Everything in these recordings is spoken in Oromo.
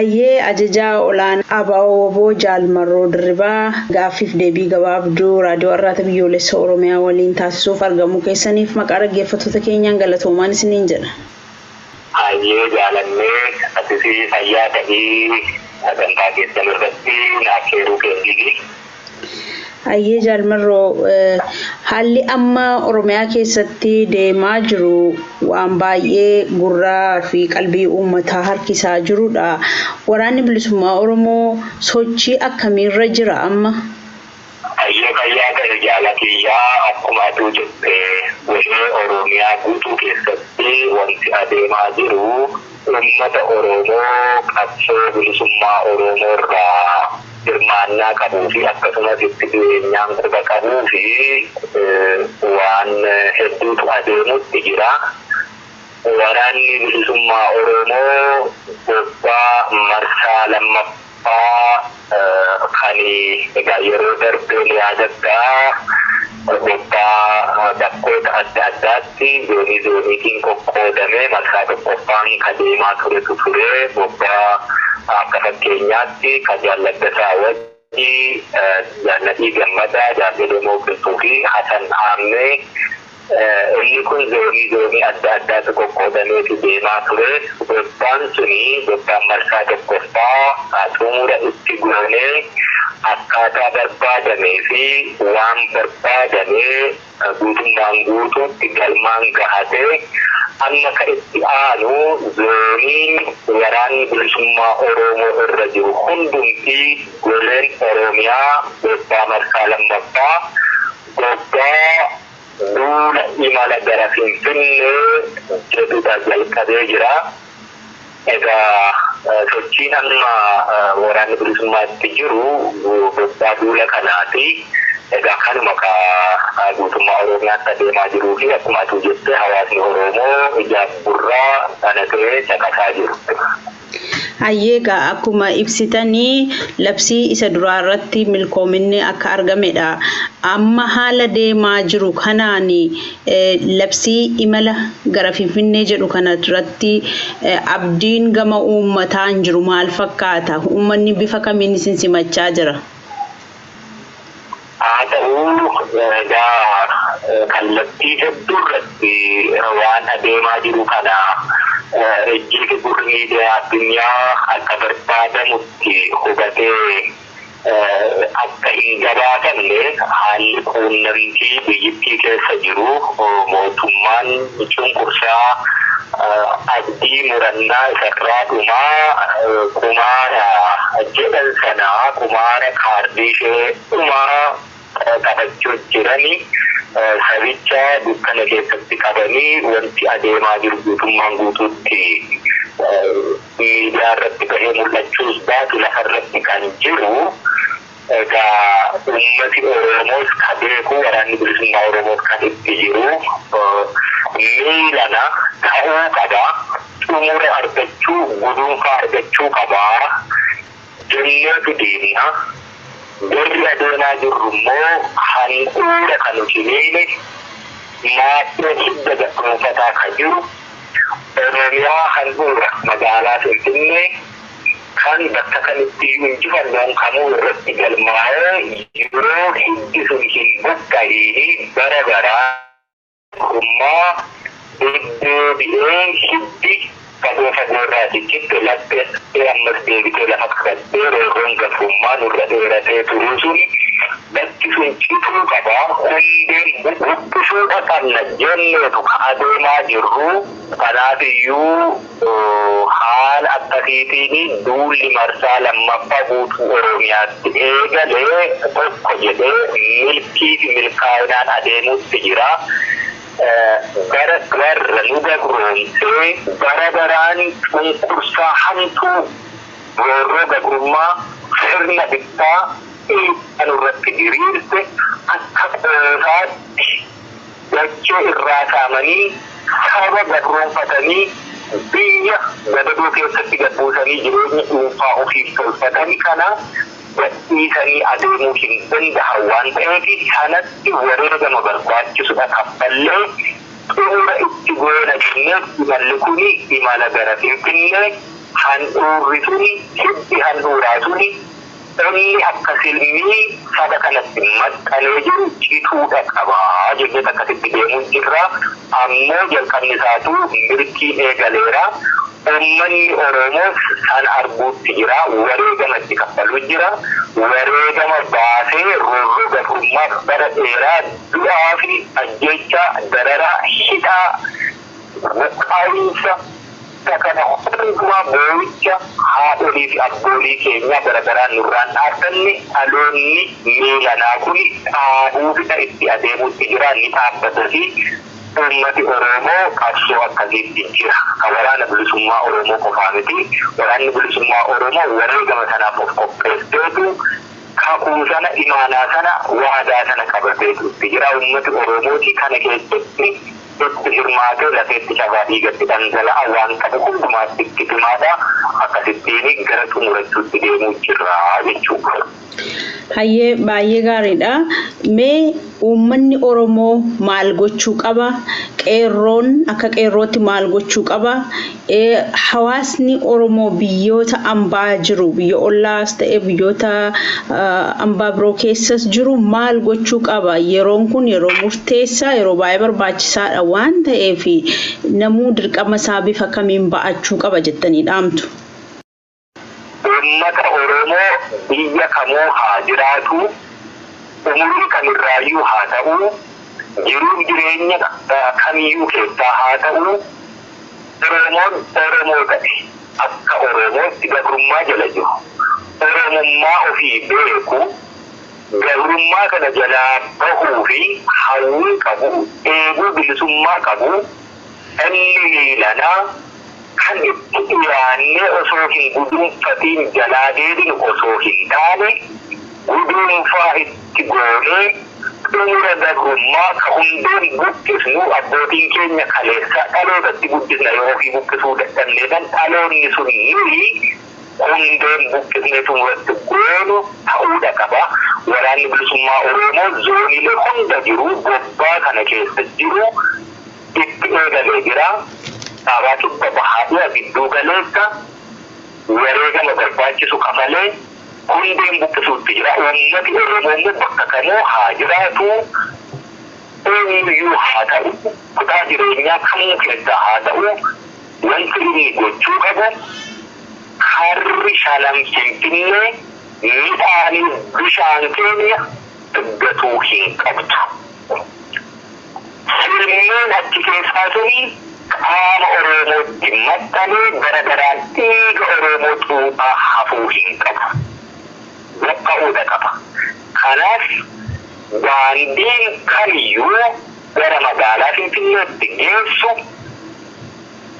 Hayyee, ajajaa olaanaa ABO WBO Jaal Marroo Dirribaa, gaaffiif deebii gabaabduu Raadiyoo Arraata Biyyoolessa Oromiyaa waliin taasisuuf argamuu keessaniif maqaa dhaggeeffattoota keenyaan galatoomaan isiniin jedha. Hayyee jaalannee, atis fayyaa ta'ii, sagantaa keessan irratti naaf affeeruu keetiifi. Hayyee Jaal Marroo, haalli amma Oromiyaa keessatti deemaa jiru waan baay'ee gurraa fi qalbii uummataa harkisaa jirudha. Waraanni Bilisummaa Oromoo sochii akkamiirra jira amma? Hayyee, fayyaa ta'e jaalatiyyaa. Akkuma atuu jette, golee Oromiyaa guutuu keessatti wanti adeemaa jiru uummata Oromoo qabsoo bilisummaa Oromoo irraa hirmaannaa qabuu fi akkasumas itti dhiyeenyaan quba qabuu fi waan hedduutu adeemutti jira. Waraanni Bilisummaa Oromoo bobbaa marsaa lammaffaa kan egaa yeroo darbee ni yaadadhaa, bobbaa bakkoota adda addaatti zoonii zooniitiin qoqqoodamee marsaa tokkoffaan ka deemaa turetu ture. Bobbaa akka fakkeenyaatti ka Jaal Laggasaa Wajjii, Jaal Nadhii Gammadaa, Jaal Elemoo Qilxuu fi Hasan Aammee, inni kun zoonii zoonii adda addaatti qoqqoodameetu deemaa ture. Bobbaan suni, bobbaan marsaa tokkoffaa, xumura itti goonee akkaataa barbaadamee fi waan barbaadamee guutummaan guutuutti galmaan gahatee, amma ka itti aanu zooniin Waraanni Bilisummaa Oromoo irra jiru hundumtii goleen Oromiyaa bobbaa marsaa lammaffaa, bobbaa duula imala gara Finfinnee jedhudha jalqabee jira. Egaa sochiin amma Waraanni Bilisummaatti jiru bobbaa duula kanaati. Egaa kanuma ka guutummaa Oromiyaatti adeemaa jiruu fi akkuma atuu jette hawaasni Oromoo ijaaf gurraa banatee caqasaa jiru. Hayyee, egaa akkuma ibsitanii labsii isa duraa irratti milkoominni akka argamedha. Amma haala deemaa jiru kanaan labsii imala gara Finfinnee jedhu kana irratti abdiin gama uummataan jiru maal fakkaata? Uummanni bifa kamiin isin simachaa jira? Haa ta'u, egaa kallattii hedduu irratti waan adeemaa jiru kana ejjiiti gurri miidiyaa addunyaa akka barbaadamutti hubatee akka hin gabaasamne haalli quunnamtii biyyittii keessa jiru, mootummaan cunqursaa abdii murannaa isarraa dhumaa kumaara jedhan sana, kumaara kaardii ishee dhumaa taphachuu jirani, sabicha dukkana keessatti qabanii wanti adeemaa jiru guutummaan guutuutti miidiyaa irratti bahee mul'achuus baatu, lafa irratti kan jiru egaa ummati Oromoos ka beeku, Waraanni Bilisummaa Oromoos kan itti jiru miilana ta'uu qaba, xumura argachuu, guduunfaa argachuu qaba jenneetu deemna. Garri adeemaa jirru immoo handhuura kan nuti miine maadhee hidda gadhuunfataa kan jiru Oromiyaa handhuura magaalaa Finfinnee kan bakka kamitti injifannoon kamuu irratti galmaa'ee yeroo hiddi sun hin buqqa'iini bara baraa ummaa deddeebi'ee hiddi fagoo fagoo irraa ciccitte laphee ammas deebitee lafa qabattee roorroon gabrummaa nurra dheeratee turuu suni bakki sun cituu qaba, hundeen buqqisuudha qabna jenneetu ka adeemaa jirru. Kanaaf iyyuu haala akkasiitiin duulli marsaa lammaffaa guutuu Oromiyaatti eegale tokko jedhee milkii fi milkaa'inaan adeemuutti jira. Bara warra nu gabroomsee bara baraan cunqursaa hamtuu, roorroo gabrummaa, sirna bittaa nurratti diriirse akka qoosaatti dachee irraa saamanii, saba gabroonfatanii, biyya gadadoo keessatti gabbuusanii jireenya dhuunfaa ofiif tolfatanii kana gadhiisanii adeemuu hin danda'an waan ta'eef, sanatti wareegama barbaachisudha kaffallee xumura itti goona jennee imalli kuni imala gara Finfinnee. Handhuurri suni, hiddi handhuuraa suni, inni akka silmii saba kanatti maxxanee jiru cituudha qaba jennee akkasitti deemuun jirra. Ammoo jalqabni isaatu mirkii eegaleera. Uummanni Oromoos san arguutti jira. Wareegama itti kaffaluu jira. Wareegama baasee roorroo gabrummaa bara dheeraa du'aa fi ajjeechaa, dararaa, hidhaa, buqqaa'iinsa kana hundumaa, boo'icha haadholii fi abboolii keenya bara baraan nurraan dhaabbanne dhaloonni miilanaa kun dhaabuufidha itti adeemuutti jira, ni dhaabbata fi uummati Oromoo qabsoo akkasiitti jira. Kan Waraana Bilisummaa Oromoo qofaa miti. Waraanni Bilisummaa Oromoo wareegama sanaaf of qopheesseetu kakuu sana, imaanaa sana, waadaa sana qabateetu itti jira. Uummati Oromooti kana keessatti itti hirmaatee lafeetti cabaa, dhiigatti dhangala'aa, waan qabu hundumaatti itti himaadha. Akkasittiin gara xumurachuutti deemuu jirra jechuudha. Hayyee, baay'ee gaariidha. Mee uummanni Oromoo maal gochuu qaba? Qeerroon akka qeerrootti maal gochuu qaba? Hawaasni Oromoo biyyoota ambaa jiru, biyya ollaas ta'e biyyoota ambaa biroo keessas jiru maal gochuu qaba? Yeroon kun yeroo murteessaa, yeroo baay'ee barbaachisaadha waan ta'eef, namuu dirqama isaa bifa kamiin ba'achuu qaba jettanii dhaamtu? Uummata Oromoo biyya kamuu haa jiraatu, umurii kamirraayyuu haa ta'u, jiruuf jireenya kamiyyuu keessaa haa ta'u, Oromoon Oromoo ta'e akka Oromootti gabrummaa jala jiru, Oromummaa ofii beeku, gabrummaa kana jalaa bahuu fi hawwii qabu, eeguu bilisummaa qabu, inni miilanaa kan itti dhiyaannee osoo hin guduunfatiin jalaa deebinu osoo hin taane, guduunfaa itti goonee xumura gabrummaa ka hundeen buqqisnu abbootiin keenya kaleessa dhalootatti guddisna. Yoo ofii buqqisuu dadhabneedhaan, dhaloonni sun nuyi hundeen buqqisnee xumuratti goonu ta'uudha qaba. Waraanni Bilisummaa Oromoo zooniilee hunda jiru, bobbaa kana keessa jiru itti eegalee jira. Dhaabaa kibba bahaa dhiya gidduu galeessa wareegama barbaachisu kafalee hundeen buqqisuutti jira. Uummati Oromoo immoo bakka kamuu haa jiraatu, eenyuyyuu haa ta'u, kutaa jireenyaa kamuu keessaa haa ta'u, wanti inni gochuu qabu, karri shanan Finfinnee midhaanii bishaan keenya gatuu hin qabdu. Sirneen achi keessaa suni qaama Oromootti maxxanee bara baraan dhiiga Oromoo xuuxaa hafuu hin qabu. Buqqa'uudha qaba. Kanaaf daandiin kamiyyuu gara magaalaa Finfinneetti geessu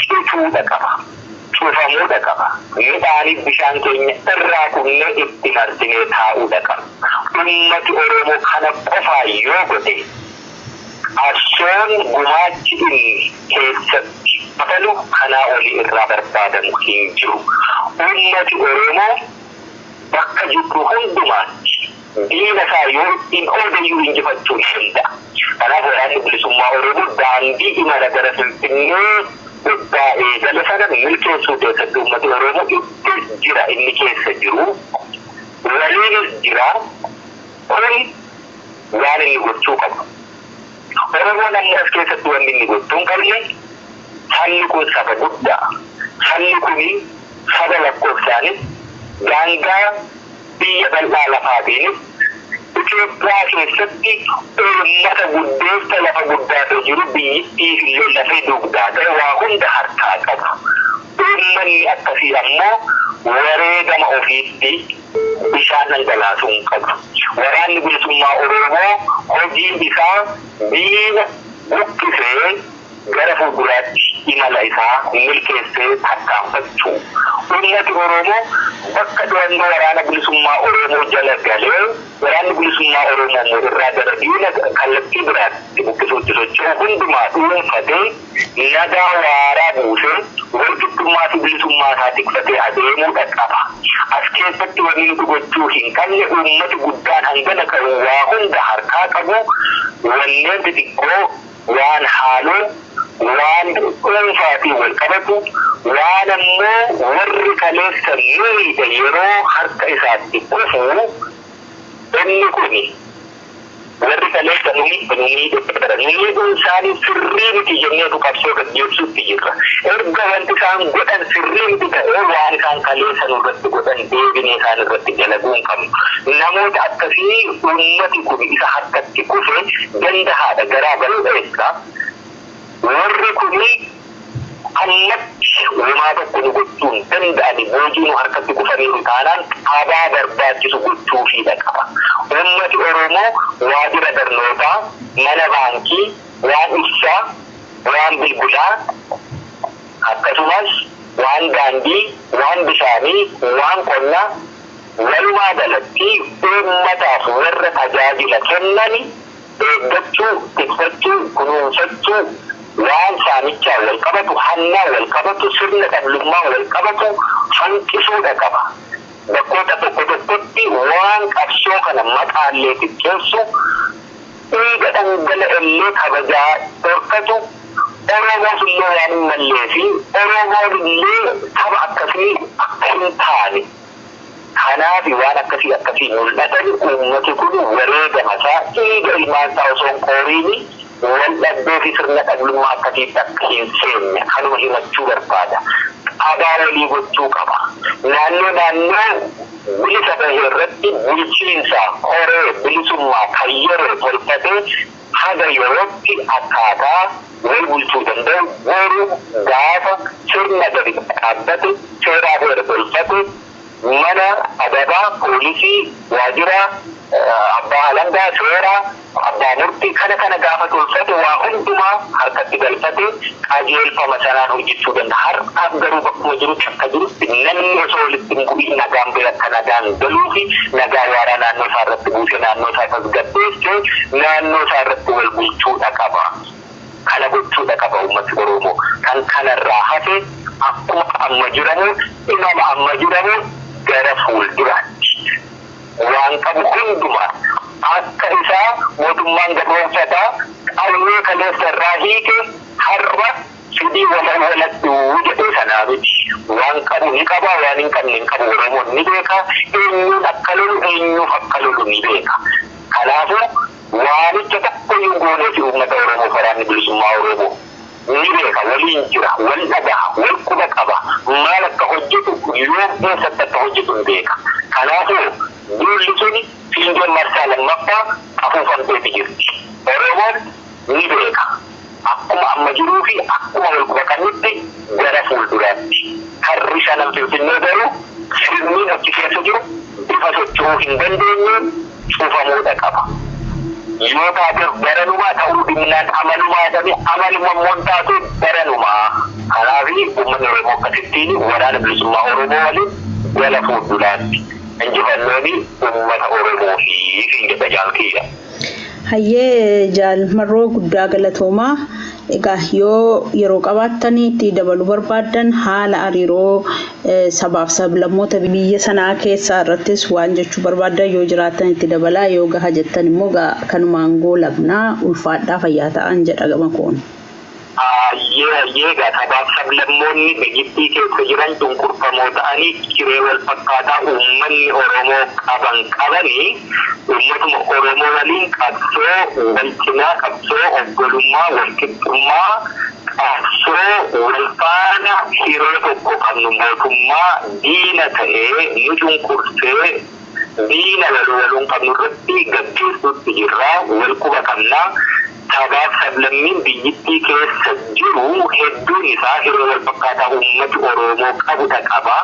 cituudha qaba. Cufamuudha qaba. Midhaaniif bishaan keenya irraa kunnee itti marsinee taa'uudha qaba. Ummati Oromoo kana qofaa yoo godhe, qabsoon gumaachi inni keessatti kafalu kanaa olii irraa barbaadamu hin jiru. Ummati Oromoo bakka jiru hundumaatti diina isaa yoo ittiin oodayyuu injifachuu ni danda'a. Kanaaf Waraanni Bilisummaa Oromoo daandii imala gara Finfinnee waggaa eegale sana milkeessuu keessatti uummati Oromoo itti jira, inni keessa jiru. Waliinis jira. Kun waan inni gochuu qabu. Oromoon amma as keessatti wanni inni gochuu hin qabne, sabni kun saba guddaa. Sabni kun saba lakkoofsaanis, daangaa biyya bal'aa lafaatiinis Itoophiyaa keessatti uummata guddeessa lafa guddaa ta'e jiru, biyyittiif illee lafee dugdaa ta'e, waa hunda harkaa qabu. Uummanni akkasii ammoo wareegama ofiitti bishaan dhangalaasuu hin qabu. Waraanni Bilisummaa Oromoo hojiin isaa diina buqqisee gara fuulduraatti imala isaa milkeessee tarkaanfachuu. Uummati Oromoo bakka to'annoo Waraana Bilisummaa Oromoo jala galee, Waraanni Bilisummaa Oromoo immoo irraa gara diina kallattii biraatti buqqisuutti socho'u hundumaa dhuunfatee, nagaa waaraa buusee, walqixxummaa fi bilisummaa isaa tikfatee adeemuudha qaba. As keessatti wanni nuti gochuu hin qabne, uummati guddaan hangana qabu, waa hunda harkaa qabu, wanneen xixiqqoo waan haaloo, waan dhuunfaatiin wal qabatu, Waan ammoo warri kaleessa miidhe yeroo harka isaatti kufu inni kuni warri kaleessa nu miidhe miidhuun isaanii sirrii miti jenneetu qabsoo gaggeessuutti jirra. Erga wanti isaan godhan sirrii miti ta'ee waan isaan kaleessa nurratti godhan deebinee isaan irratti dalaguu hin qabnu. Namoota akkasii uummati kun isa harkatti kufe dandahaadha garaa bal'eessa. Warri kuni ammatti homaa tokko nu gochuu hin danda'ani boojii nu harkatti kufaniiru taanaan qabaa barbaachisu gochuufiidha qaba. Uummati Oromoo waajjira barnootaa, mana baankii, waan ibsaa, waan bilbilaa akkasumas waan daandii, waan bishaanii, waan qonnaa walumaa galatti uummataaf warra tajaajila kennani eeggachuu, tikfachuu, kunuunfachuu waan saamichaa wal qabatu, hannaa wal qabatu, sirna dhabdummaa wal qabatu hanqisuudha qaba. Bakkoota tokko tokkotti waan qabsoo kana maqaallee xiqqeessu, dhiiga dhangala'ellee kabajaa dhorkatu, Oromoos illee waan hin mallee fi Oromoon illee saba akkasii akka hin taane. Kanaaf waan akkasii akkasii mul'atan uummati kun wareegama isaa dhiiga ilmaan isaa osoo hin qooriini wal dhabdee fi sirna dhabdummaa akkasiitti akka hin seenne kanuma himachuu barbaada. Qabaa walii gochuu qaba. Naannoo naannoo bilisa ta'e irratti bulchiinsa horee bilisummaa kan yeroo tolfatee haga yerootti akkaataa wal bulchuu danda'u boru gaafa sirna gadi dhaabbate seeraa heera tolfate mana adabaa poolisii waajjira abbaa alangaa seeraa abbaa murtii kana kana gaafa tolfate waa hundumaa harkatti galfate qajeelfama sanaan hojjechuu danda'a. Har'aaf garuu bakkuma jirutti akka jirutti namni osoo walitti hin bu'iin nagaan bira akka nagaan galuu fi nagaa waaraa naannoo isaa irratti buusee naannoo isaa tasgabbeessee naannoo isaa irratti wal bulchuudha qaba. Kana gochuudha qaba uummati Oromoo. Kan kanarraa hafe akkuma amma jiramu imala amma jiramu gara fuulduraatti. Waan qabu hundumaa akka isaa mootummaan gadoomfataa qawwee kaleessa irraa hiike har'a fidii wala waladhu jedhee sanaa miti. Waan qabu ni qaba, waan hin qabne hin qabu. Oromoon ni beeka. Eenyuun akka lolu, eenyuuf akka lolu ni beeka. Kanaafuu waanicha tokko hin goonee fi uummata Oromoo waraanni bilisummaa Oromoo ni beeka, waliin jira, wal dhagaha, wal quba qaba. Maal akka hojjetu, yoom eessatti akka hojjetu ni beeka. Kanaafuu duulli suni fiingeen marsaa lammaffaa afuufamteeti jirti. Oromoon ni beeka. Akkuma amma jiruu fi akkuma wal quba qabnutti gara fuulduraatti. Harri shanan Finfinnee garuu sirniin achi keessa jiru bifa socho'uu hin dandeenyeen cufamuudha qaba. Yoo taateef baranumaa ta'uu dhinnaan amanumaa dhabe amaluma immoo taate baranumaa. Kanaaf uummanni Oromoo akkasittiin waraana bilisummaa Oromoo waliin gara fuulduraatti. Injifannoon uummata Oromoo fi jedha jaalkiyya. Hayyee jaalmarroo guddaa galatoomaa. Egaa yoo yeroo qabaattanii itti dabaluu barbaaddan haala hariiroo sabaaf sablammoota biyya sanaa keessaa irrattis waan jechuu barbaaddan yoo jiraattan itti dabalaa yoo gaha jettan immoo kanumaan goolabnaa ulfaadhaa fayyaa ta'an jedha gama koon. Hayyee egaa sabaaf sablammoonni biyyattii keessa jiran cunqurfamoo ta'anii hiree wal fakkaataa uummanni Oromoo qaban qabanii uummatuma Oromoo waliin qabsoo wal cinaa, qabsoo obbolummaa, wal qixxummaa, qabsoo wal faana hiree tokko qabnu mootummaa diina ta'ee nu cunqursee diina waluu waluun qabnu irratti gaggeessuutti jirra wal quba qabna. Sabaaf sablammiin biyyattii keessa jiru hedduun isaa hiree wal fakkaataa uummati Oromoo qabudha qaba.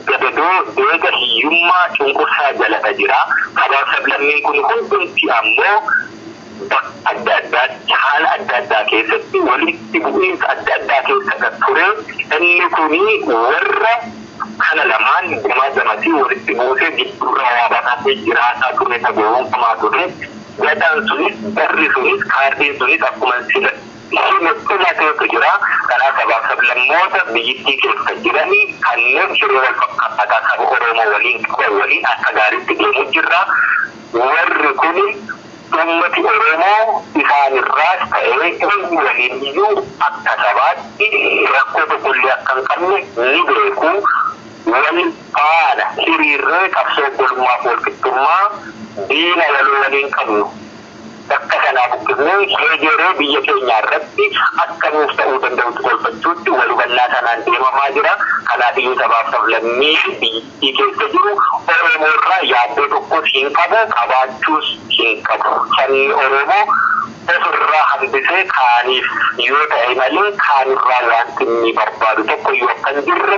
Gadadoo deega hiyyummaa cunqursaa jalata jira. Sabaaf sablammiin kun hundumti ammoo bakka adda addaatti haala adda addaa keessatti walitti bu'iinsa adda addaa keessa kan ture. Inni kuni warra kana lamaan gamaa gamasii walitti buusee gidduurraa waa baasee jiraataa ture tagoonfamaa ture. Gadaan sunis, barri sunis, kaardiin sunis akkuma sila himetu jira. Kanaaf sabaaf sablammoota biyyattii keessa jiranii kanneen hiree wal fakkaataa saba Oromoo waliin qaban waliin akka gaariitti deemuu jirra. Warri kuni uummati Oromoo isa Kaanirraas ta'ee eenyu waliin iyyuu akka sabaatti rakkoo tokkollee akka hin qabne ni beeku. Wal faana hiriirree qabsoo obbolummaaf walqixxummaa diina waloo waliin qabnu bakka sanaa buqqifnee heegeree biyya keenya irratti akka nuuf ta'uu danda'utti tolfachuutti wal hubannaa sanaan deemamaa jira. Kanaaf iyyuu sabaaf sablammii biyyattii keessa jiru Oromoo irraa yaaddoo tokkos hin qabu, qabaachuus hin qabu. Sabni Oromoo ofirraa hambisee kaaniif yoo ta'e malee kaanirraa wanti inni barbaadu tokko iyyuu akka hin jirre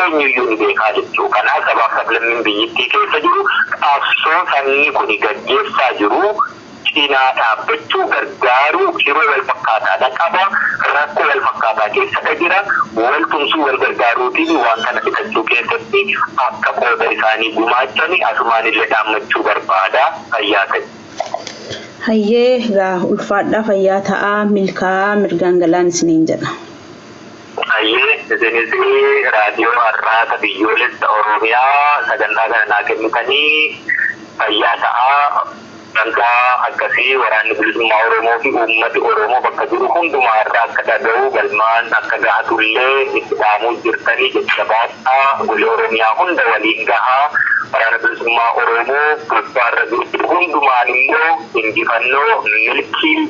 eenyuyyuu ni beekaa jechuu. Kanaaf sabaaf sablammiin biyyattii keessa jiru qabsoo sabni kun gaggeessaa jiru cinaa dhaabbachuu, gargaaruu, yeroo wal fakkaataadha qaba, rakkoo wal fakkaataa keessa jira, wal tumsuu, wal gargaaruutiin waan kana fixachuu keessatti akka qooda isaanii gumaachani asumaan illee dhaammachuu barbaada. Fayyaa ta'e. Hayyee, egaa ulfaadhaa, fayyaa ta'aa, milkaa'aa, mirgaan galaan isiniin jedha. Hayyee, isinis raadiyoo Arraata Biyyoolessa Oromiyaa sagantaa kana naa kennitanii fayyaa ta'aa. Sagantaa akkasii waraanni bilisummaa Oromoo fi uummati Oromoo bakka jiru hundumaa irraa akka dhaga'u, galmaan akka gahatullee itti dhaamuu jirtanii jajjabaadhaa. Golee Oromiyaa hunda waliin gahaa. Waraana bilisummaa Oromoo gubbaarra jiru hundumaan immoo injifannoo milkii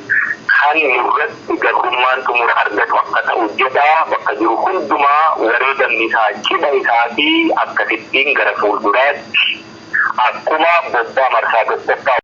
kan nurratti gabrummaan xumura argatu akka ta'u jedha. Bakka jiru hundumaa wareegamni isaa cidha isaa fi akkasittiin gara fuulduraatti akkuma bobbaa marsaa tokkoffaa.